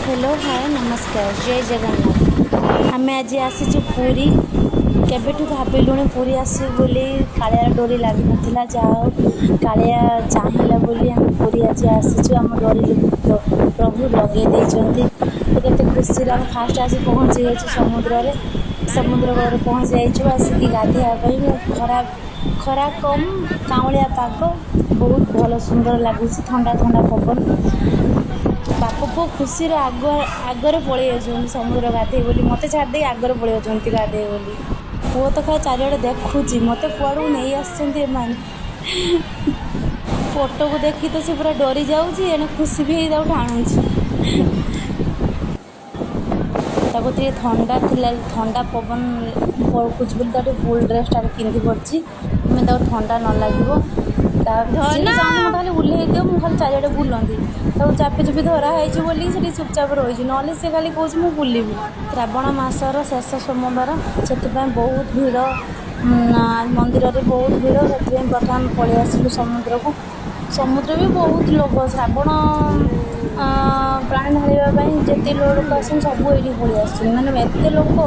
Hello, ହାଏ, ନମସ୍କାର, ଜୟ ଜଗନ୍ନାଥ। ଆମେ ଆଜି ଆସିଛୁ ପୁରୀ। କେବେଠୁ ଭାବିଲୁଣି ପୁରୀ ଆସିବୁ ବୋଲି, କାଳିଆର ଡୋରି ଲାଗିନଥିଲା। ଯାହା ହଉ, କାଳିଆ ଚାହିଁଲା ବୋଲି ଆମେ ପୁରୀ ଆଜି ଆସିଛୁ। ଆମ ଡୋରି ପ୍ରଭୁ ଲଗେଇ ଦେଇଛନ୍ତି। ତ କେତେ ଖୁସିରେ ଆମେ ଫାଷ୍ଟ ଆସି ପହଞ୍ଚି ଯାଇଛୁ ସମୁଦ୍ରରେ। ସମୁଦ୍ର କୂଳରେ ପହଞ୍ଚି ଯାଇଛୁ ଆସିକି ଗାଧୋଇବା ପାଇଁ। ଖରା ଖରା କମ୍, କାଉଁଳିଆ ପାଗ, ବହୁତ ଭଲ ସୁନ୍ଦର ଲାଗୁଛି, ଥଣ୍ଡା ଥଣ୍ଡା ପବନ। ବାପ ପୁଅ ଖୁସିରେ ଆଗରେ ପଳେଇ ଯାଉଛନ୍ତି ସମୁଦ୍ର ଗାଧେଇ ବୋଲି। ମୋତେ ଛାଡ଼ିଦେଇ ଆଗରେ ପଳେଇ ଯାଉଛନ୍ତି ଗାଧେଇ ବୋଲି। ପୁଅ ତ ଖାଲି ଚାରିଆଡ଼େ ଦେଖୁଛି, ମୋତେ କୁଆଡ଼କୁ ନେଇ ଆସିଛନ୍ତି ଏମାନେ। ଫଟୋକୁ ଦେଖି ତ ସେ ପୁରା ଡରି ଯାଉଛି, ଏଣେ ଖୁସି ବି ହେଇ ତାକୁ ଟାଣୁଛି। ତାକୁ ଟିକେ ଥଣ୍ଡା ଥିଲା, ଥଣ୍ଡା ପବନ ପକଉଛି ବୋଲି ତାକୁ ଟିକେ ଫୁଲ୍ ଡ୍ରେସ୍ଟା ପିନ୍ଧି ପଡ଼ିଛି, ମାନେ ତାକୁ ଥଣ୍ଡା ନ ଲାଗିବ। ତା ସିଏ ତ ଚାହୁଁଛି ମୋତେ ଖାଲି ଓହ୍ଲେଇ ଦିଅ, ମୁଁ ଖାଲି ଚାରିଆଡ଼େ ବୁଲନ୍ତି। ତାକୁ ଚାପି ଚୁପି ଧରା ହେଇଛି ବୋଲି ସେଠି ଚୁପଚାପ ରହିଛି, ନହେଲେ ସେ ଖାଲି କହୁଛି ମୁଁ ବୁଲିବି। ଶ୍ରାବଣ ମାସର ଶେଷ ସୋମବାର, ସେଥିପାଇଁ ବହୁତ ଭିଡ଼ ମନ୍ଦିରରେ, ବହୁତ ଭିଡ଼। ସେଥିପାଇଁ ପ୍ରଥମେ ପଳେଇ ଆସିଲୁ ସମୁଦ୍ରକୁ। ସମୁଦ୍ର ବି ବହୁତ ଲୋକ। ଶ୍ରାବଣ ପାଣି ଢାଳିବା ପାଇଁ ଯେତିକି ଲୋକ ଆସନ୍ତି, ସବୁ ଏଇଠି ପଳେଇ ଆସୁଛନ୍ତି। ମାନେ ଏତେ ଲୋକ,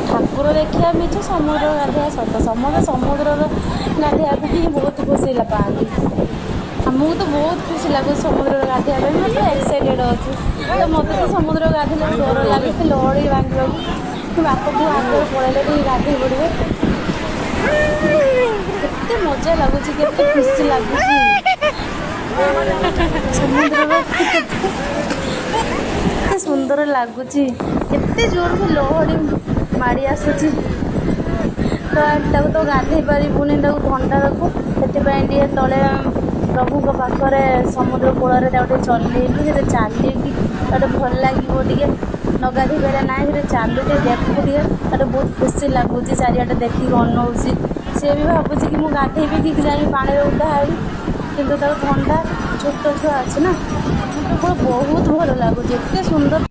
ଠାକୁର ଦେଖିବା ମିଛ, ସମୁଦ୍ର ଗାଧୋଇବା ସତ। ସମସ୍ତେ ସମୁଦ୍ରରେ ଗାଧୋଇବା ପାଇଁ ବହୁତ ଖୁସି ପାଆନ୍ତି। ଆମକୁ ତ ବହୁତ ଖୁସି ଲାଗୁଛି ସମୁଦ୍ରରେ ଗାଧୋଇବା ପାଇଁ। ଆମେ ପୁରା ଏକ୍ସାଇଟେଡ଼ ଅଛୁ। ତ ମୋତେ ତ ସମୁଦ୍ର ଗାଧୋଇଲେ ଡର ଲାଗେ, ସେ ଲହଡ଼ି ଭାଙ୍ଗିବାକୁ। ବାପ ପୁଅ ଆଗରେ ପଳେଇଲେ, ଟିକେ ଗାଧୋଇ ପଡ଼ିବେ। କେତେ ମଜା ଲାଗୁଛି, କେତେ ଖୁସି ଲାଗୁଛି ସମୁଦ୍ରର, କେତେ ସୁନ୍ଦର ଲାଗୁଛି, କେତେ ଜୋର ଲହଡ଼ି ମାଡ଼ି ଆସୁଛି। ତ ତାକୁ ତ ଗାଧେଇ ପାରିବୁନି, ତାକୁ ଥଣ୍ଡା ତାକୁ। ସେଥିପାଇଁ ଟିକେ ତଳେ ପ୍ରଭୁଙ୍କ ପାଖରେ ସମୁଦ୍ର କୂଳରେ ତାକୁ ଟିକେ ଚଲେଇଲୁ। ସେଠି ଚାଲିକି ତାକୁ ଭଲ ଲାଗିବ ଟିକେ। ନ ଗାଧେଇ ପାରିଲେ ନାହିଁ, ସେଠି ଚାଲୁ ଟିକେ, ଦେଖୁ ଟିକେ। ତାକୁ ବହୁତ ଖୁସି ଲାଗୁଛି, ଚାରିଆଡ଼େ ଦେଖିକି ଅନଉଛି। ସିଏ ବି ଭାବୁଛି କି ମୁଁ ଗାଧେଇବି କି ଯାଇକି ପାଣିରେ ଓଦା ହେବି, କିନ୍ତୁ ତାକୁ ଥଣ୍ଡା, ଛୋଟ ଛୁଆ ଅଛି ନା। ସମୁଦ୍ର କୂଳ ବହୁତ ଭଲ ଲାଗୁଛି, ଏତେ ସୁନ୍ଦର।